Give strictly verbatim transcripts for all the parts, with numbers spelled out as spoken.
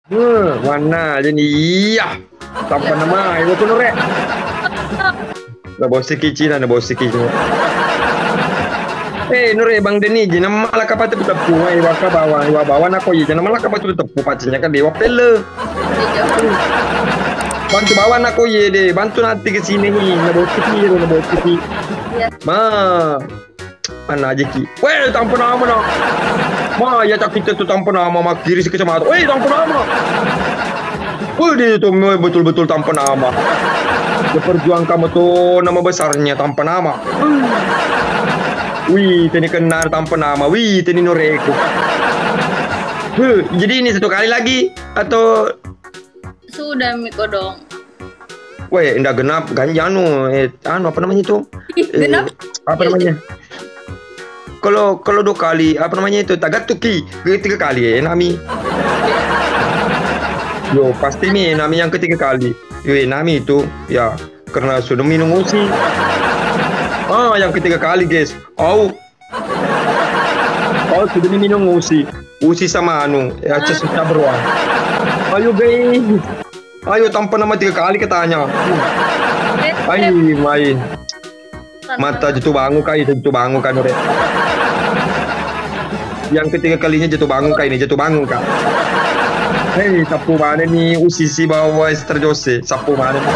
Huh, wanna jadi iya. Tanpa nama, ibu tu Nure. Na bosi ki Cina, na bosi ki Cina. Eh, Nure, Bang Deni, jina malaka patu teppu, eh, waka bawa, iwa bawa nako iya, jina malaka patu teppu, pacinya kan dewa pele. Bantu bawa nako iya deh, bantu nanti ke sini nih, na bosi ki, na bosi ki. Ma. Anna aja ki. Weh, tanpa nama na. Ma, ya cak kita tu tanpa nama, ma kiri si kecamatan. Weh, tanpa nama. Weh, dia tu memang betul-betul tanpa nama. Dia perjuangkan betul nama besarnya tanpa nama. Wih, tadi kenal tanpa nama. Wih, tadi noreku. Huh, jadi ini satu kali lagi atau Sudah mi kodong. Weh, ndak genap ganjil anu, eh, anu apa namanya itu? Eh, genap? Apa namanya? Kalau, kalau dua kali, apa namanya itu? Tagattuki, ketiga kali, eh, nami. Yo, pasti mi, nami yang ketiga kali. Yo, eh, nami itu, ya, karena sudah minum usi. Ah, yang ketiga kali, guys. Au, Oh, sudah minum usi. Usi sama anu, ya, Cesut Cabroa. Ayo, guys. Ayo, tanpa nama tiga kali katanya. Ai, mai. Mata jatuh bangun, Kak, itu jatuh bangun, kan, Nure. Yang ketiga kalinya jatuh bangun, Kak, ini jatuh bangun, Kak. Hei, sapu mana nih usi si bawa Ester Jose? Sapu mana nih?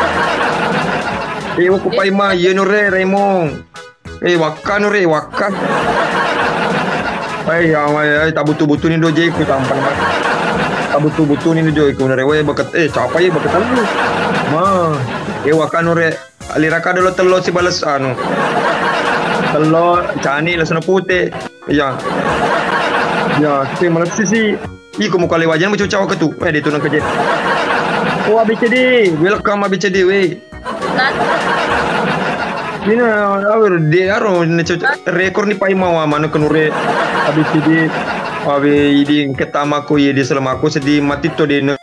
Eh, aku pai ma, iya, Nure, Raymond. Eh, wakka, Nure, wakka. Ai, ya, mai, ai, tabutu-butu ni dojeku, tampan, Mas. Tabutu-butu ni dojeku, Nure, weh, beket, eh, siapa ya, beket telu? Ma, eh, wakka, Nure. Aliraka dolo tello si bales, anu. Tello, cani, lasuna pute. Iya. Iya, kita males sih. Iko muka lewa, jangan mencucau ke tu. Eh, dia tu nang kerja. Oh, A B C D. Welcome, A B C D, weh. Ini, awir, dia, aro, ini cocok. Rekor ni pai mawa, mana kenure. A B C D. Awe, ini ketamaku, iya, dia selamaku, sedih, mati to, dia, ne.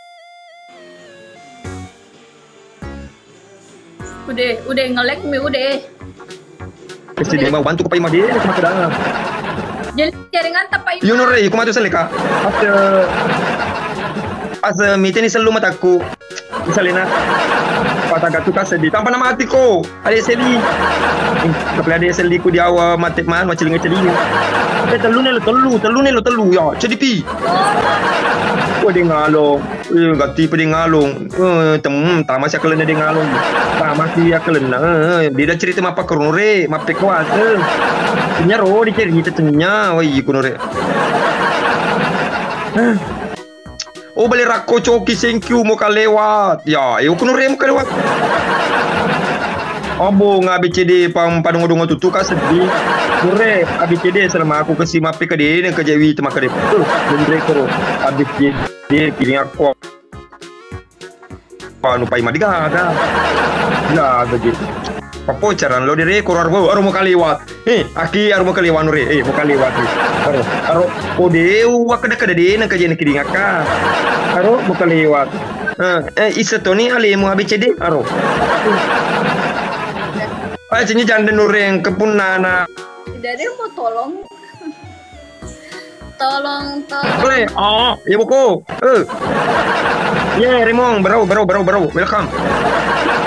Ude, ude, nge-lag mi, ude. Pasti dia mau bantu ke Pak Imade, cuma kadang. Jadi, jaringan tak Pak Imade. Yo, Nure, aku maju seleka. Asa, asa, mite ni selu mataku. Misalnya, patah gatu kasa di tanpa nama hatiku. Ada seli. Tapi ada seli ku di awal mati, man, macam celinga. Eh, telu ni lo, telu, telu ni lo, telu. Ya, jadi pi. Oh. Wah, dia ngalong. Eh, gatti pa de ngalong. Eh, tem-, tama si akkalenna de ngalong. Tama si akkalenna. Eh, eh, de da cerita mappakkarunure, mappekkuase. Tenya ro dicerita tenya, wai kunure. Eh. Oh, bale rakko coki, thank you, muka lewat. Ya, eh, kunure muka lewat. Abo, nga A B C D pang padongo-dongo tutu ka seddi. Nure, A B C D selama aku kasi mappe kedene ke jewi temakede. Eh, benre kero. A B C D. Dia kini aku anu pai madigaga. Gaga je. Papo carana lo direkor aro, aro muka lewat. Eh, aki aro muka lewat nure. Eh, muka lewat ni. Aro, aro. Odeu wakkeda-keda de nengka je nakidingakka. Aro muka lewat. Eh, eh, isa toni alemu A B C D. Aro. Ah, sini janda nureng kepunana. Tidak ada yang mau tolong. Tolong, tolong. Boleh. Oh, iya buku. Eh. Ye, Rimong, bro, bro, bro, bro. Welcome.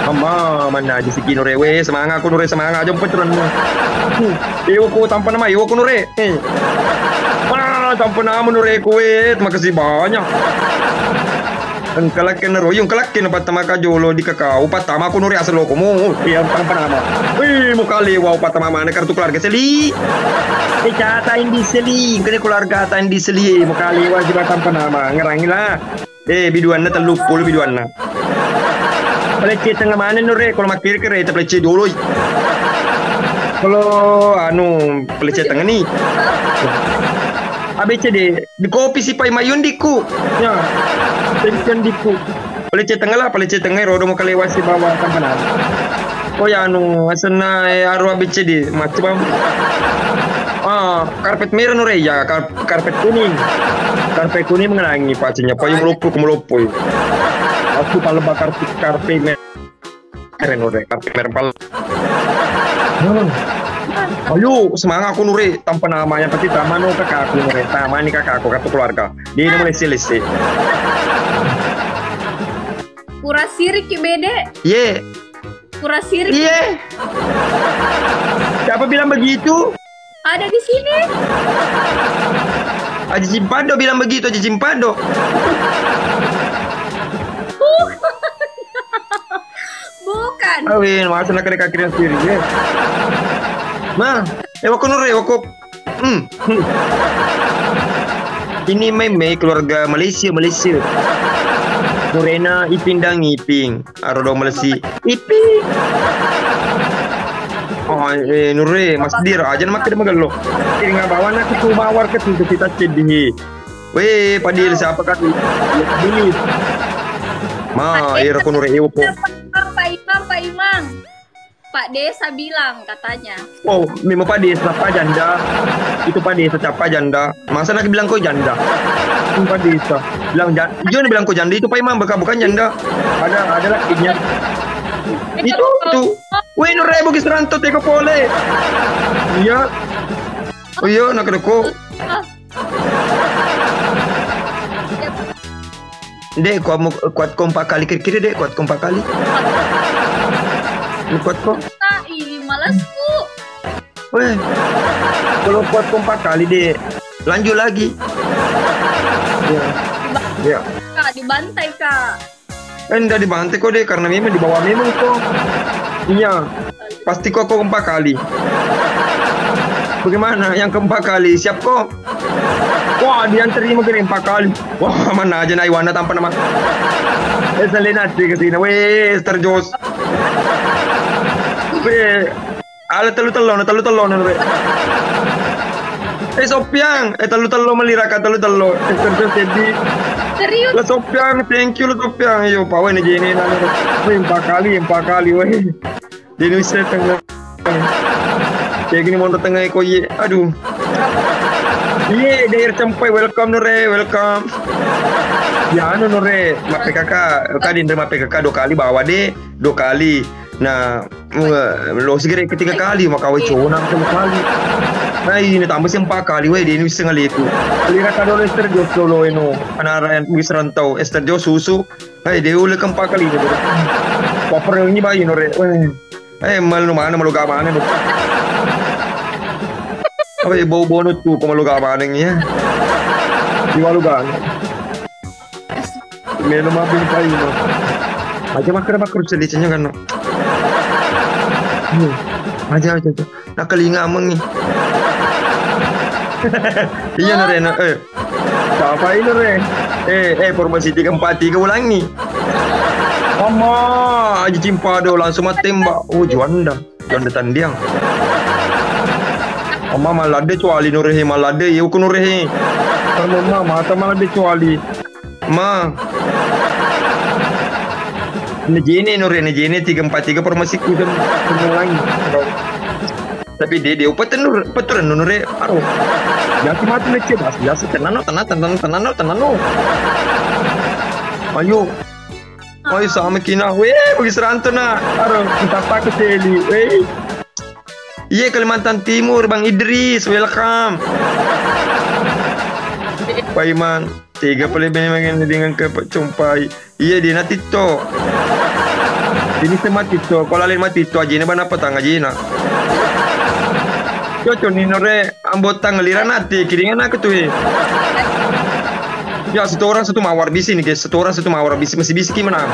Amma, mana aja si Kino Rewe, semangat aku nure, semangat aja pecuran. Iya buku tanpa nama, iya buku nure. Eh. Wah, tanpa nama nure kue, makasih banyak. Engkalakken ro, yung kalakken pattama ka jolo di kakau, pattama ku nuri asal lokomu. Iya, pattama. Wih, muka lewa pattama mana kartu keluarga seli. Eh, cata indi seli, kene keluarga ta indi seli, muka lewa si pattama nama, ngerangi lah. Eh, biduanna tellu puluh biduanna. Pelece tengah mana nure, kalau makkiri kere, pelece dulu. Kalau anu, pelece tengah ni. A B C D. Di kopi si pai mayun diku. Ya. Pensiun diku. Pelece tengah lah, pelece tengah rodo mau kalewa si bawa kampana. Oh ya anu, asenna, eh, aru A B C D, macam apa? Ah, karpet merah nure ya, kar-, karpet kuning. Karpet kuning mengelangi pacinya, payung lupu, kemelupu. Aku kalau bakar karpet merah. Keren udah, tapi merempal. Ayo, semangat aku nure, tanpa namanya pasti tama no kakak aku nure, tama ni kakak aku, kartu keluarga. Dia ini mulai silisi. Pura sirik ki bede. Ye. Pura sirik. Ye. Siapa bilang begitu? Ada di sini. Aji Simpado bilang begitu, Aji Simpado. Bukan. Bukan. Awin, masa nak ada kaki sendiri, ya. Ma, eh, wako nure, wako. Hmm, hmm. Ini meme keluarga Malaysia, Malaysia. Nurena Iping dan Iping. Aro dong Malaysia. Iping. Oh, eh, Nure, Mas Dir, aja nama kena magello. Kira bawa nak ketu mawar ketu kita sedih. Weh, Padil siapa kan? Padil. Ma, iro ko Nure, iwo ko. Pak Imam, Pak Imam, Pak Imam. Pak Desa bilang katanya. Oh, memang Pak Desa, Pak Janda. Itu Pak Desa, siapa Janda? Masa nak bilang kau janda? Itu Pak Desa. Bilang ja-, jangan bilang kau janda, itu Pak Imam, bukan, bukan janda. Ada, ada lakinya. Itu, itu. Weh, Nure, Bugis Ranto, tega pole. Iya. Oh iya, nak kedeko. Dek, kuat, kuat ko empat kali kira-kira, Dek, kuat ko empat kali. Kuat ko? Ini malasku. Weh, kalau kuat ko empat kali, Dek, lanjut lagi. Ya. Ya. Kak, dibantai, Kak. Eh, ndak dibantai ko, Dek, karena memang dibawa memang ko. Iya, pasti ko, ko empat kali. Bagaimana yang keempat kali? Siap ko? Wah, dia terima kira empat kali. Wah, mana aja na iwana tanpa nama. Eh, selain nanti ke sini. Weh, Ester Jos. Weh, ala tellu tello, na tellu tello, na, weh. Eh, Sopiang, eh, tellu tello meliraka, tellu tello. Ester Jos jadi. Serius? La Sopiang, thank you, la Sopiang. Ayo, pawe ni jene, na, weh, empat kali, empat kali, weh. Di Indonesia Tengah. Kayak gini, Mondo Tengah, ko, iye. Aduh. Iye, daerah Cempai, welcome, Nure, welcome. Ya, anu, Nure, mappekaka, tadi Nure mappekaka dua kali bawa, Dek, dua kali. Nah, eh, lo segera ketiga kali, maka wai cowok nang telu kali. Nah, ini tambah sih empat kali, weh, di Indonesia ngeliku. Lira kado Ester Jos dulu, eno. Anak-anak yang bisa rantau, Ester Jos, susu. Hai, dia ulah keempat kali ini. Koper ini bayi, Nure. Weh. Eh, malu mana, malu gak mana, Nure. Apa ya, bau bonus tuh, kok malu gak mana ya? Di walu gak. Melo mabing bayi, no. Aja makan, makan, sedih, kan, no. Iya. Aja, aja, aja. Nakalinga mengi. Iya, Nure, no, eh. Siapa ini, Nure? Eh, eh, formasi tiga empat tiga ulangi. Ama, Aji Cimpa do langsung matembak. Oh, Juanda. Juanda tandiang. Ama, malade cuali, Nure, he, malade, iya, uku, Nure, he. Karena ma, mata malade cuali. Ma. Nejene, Nure, nejene tiga empat tiga formasiku dan ulangi. Tapi dia, dia upah tenur, peturan, Nure, aro. Yaki mati lecce, bas, yasi tenano, tenano, tenano, tenano, tenano. Ayo. Ayo, sama kina. Weh, bagi seranto na. Aro, entah apa ke teli. Weh. Iya, Kalimantan Timur, Bang Idris, welcome. Pak Iman, tiga pale bene magen dengan ke Pak Compai. Iya, dia na titto. Ini sama titto, kalau lain mati titto aja ini bana petang aja na. Cocok ni, Nure, ambotang lira nati, kiringan aku tuh, eh. Ya, satu orang satu mawar bisi nih, guys. Satu orang satu mawar bisi, masih bisi ki menang.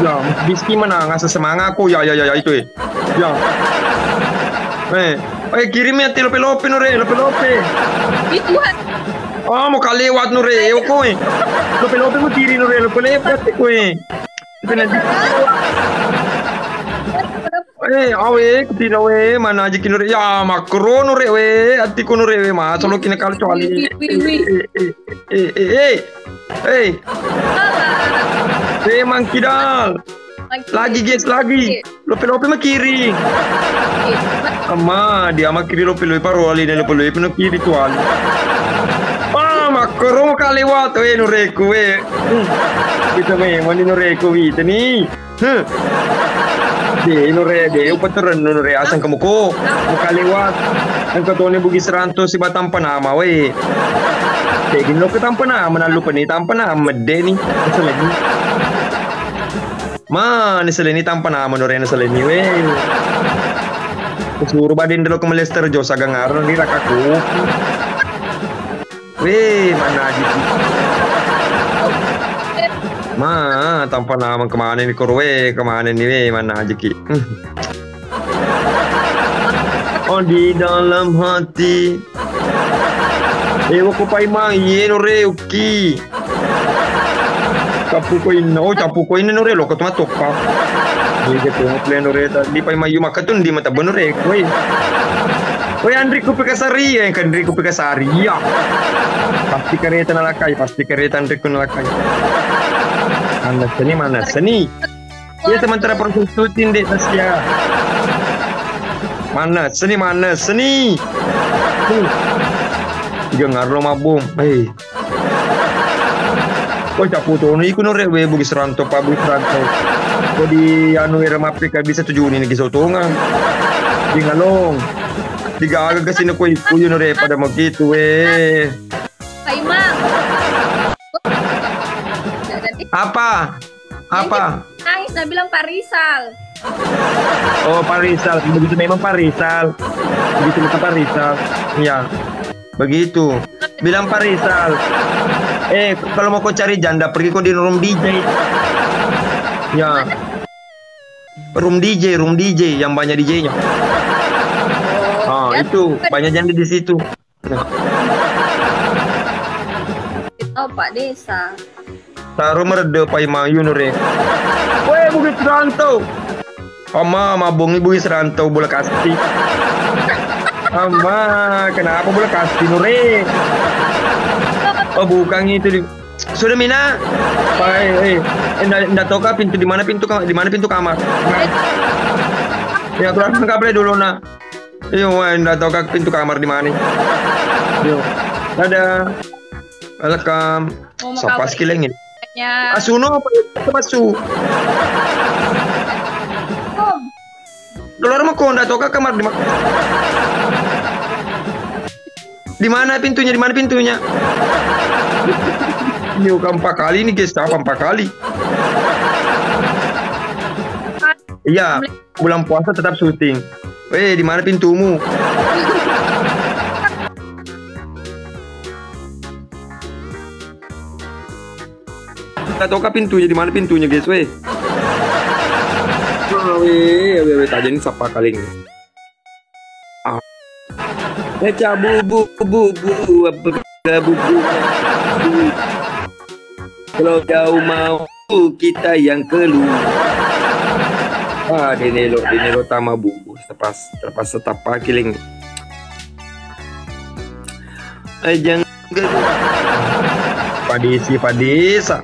Ya, masih bisi ki menang, asa semangat aku. Ya, ya, ya, ya, itu, eh. Ya. Eh, eh, kirim ya, ti lope-lope, Nure, lope-lope. Ih, Tuhan. Oh, mau kalewat, Nure, yo, kowe. Lope-lope mau kiri, Nure, lope-lope, kowe. Itu nanti. Eh, awe, kutiro, we, mana aja ki, Nure. Ya, makro, Nure, we, atiku, Nure, we, masa lo kina kali cuali. Wih, wih, wih, wih. Eh, eh, eh, eh. Eh. Alah. Eh, Mang Kidal. Lagi, guys, lagi. Lope-lope ma kiri. Ama, dia ma kiri lope-lope paro ali ne lope-lope no kiri tuan. Ah, makro ka lewat, we, Nureku, we. Hmm. Kita me, mani Nureku, we, tani. Hmm. De, Nure, de, upaturun Nure, asang kamu ko. Muka lewat. Engka toni Bugis Ranto siba tanpa nama, we. De, gini lo ke tanpa nama, nalu pani tanpa nama, de ni. Asal lagi. Mani seleni tampa nama norena seleni we. Kusuru badin delo ke melester jo sagang areng ri rakaku. We, mana aja ki. Ma, tampa nama kemana ni koro we, kemana ni we, mana aja ki. Hmm. Oh, di dalam hati. Eh, wako paimang, iye no re, uki. Cappu koinna, oh, cappu koinna no re, loko to matoppa. Iye, ke to plan no re, tadi paimang yu maka tu ndi mata beno re, koi. Koi Andri ku pikasari, eh, kan Andri ku pikasari, iya. Pasti kareta nalakai, pasti kareta Andri ku nalakai. Mana seni, mana seni. Iya, sementara proses syuting, Dek Tasya. Mana seni, mana seni. Tuh. Tiga ngarlo mabung. Hei. Koi, cappu toni iku no re we Bugis Rantau, Pak Bugis Rantau. Kodi anu era mappeka bisa tujuh ni lagi sotongan. Di ngalong. Tiga aga ke sini koi kuyu no re pada mau gitu we. Paimang. Apa? Apa? Nangis, nah bilang Pak Rizal. Oh, Pak Rizal. Begitu memang Pak Rizal. Begitu bukan Pak Rizal. Iya. Begitu. Bilang Pak Rizal. Eh, kalau mau kau cari janda, pergi kau di room D J. Ya. Room D J, room D J yang banyak D J-nya. Ah, itu banyak janda di situ. Kita Pak Desa. Taro meredde paimang yu no re. Weh, Bugis Rantau. Ama, mabongi Bugis Rantau bola kasti. Ama, kenapa bola kasti no re? Oh, bukan itu di. Sudah mina. Pai, eh, eh, nda, nda toka pintu di mana pintu kamar, di mana pintu kamar? Ya, keluar kabel dulu, nak. Iyo, wah, nda tau kak pintu kamar di mana. Iyo. Dadah. Welcome. Mau sapa makabar skillnya? Ya. Asuno apa itu, Mas Su? Om. Keluar mako, nda tau kak kamar di mana. Di mana pintunya? Di mana pintunya? Iyo, empat kali ini, guys. Apa empat kali? Iya. Bulan puasa tetap syuting. Eh, di mana pintumu? Nggak tahu kah pintunya, di mana pintunya, guys, weh? Weh, weh, weh, tadi ini sapa kali ini? Ah. Baca bubu, bubu, apa kata bubu? Kalau kau mau kita yang keluar. Ah, denelo, denelo tama bubu. Terpas, terpas tetap pakiling. Eh, jangan. Padisi, padisa.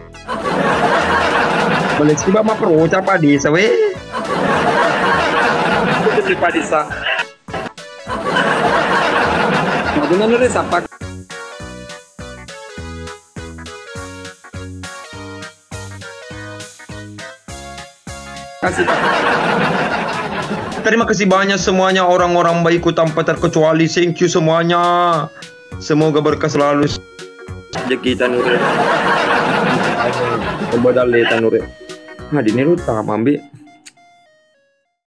Boleh sih, Bapak, pro, siapa desa, weh? Itu di padisa. Nah, bener, bener, siapa? Kasih. Terima kasih banyak semuanya, orang-orang baikku tanpa terkecuali. Thank you semuanya. Semoga berkah selalu. Rezeki tanure. Coba dalle tanure. Nah, dini ruta, mambi.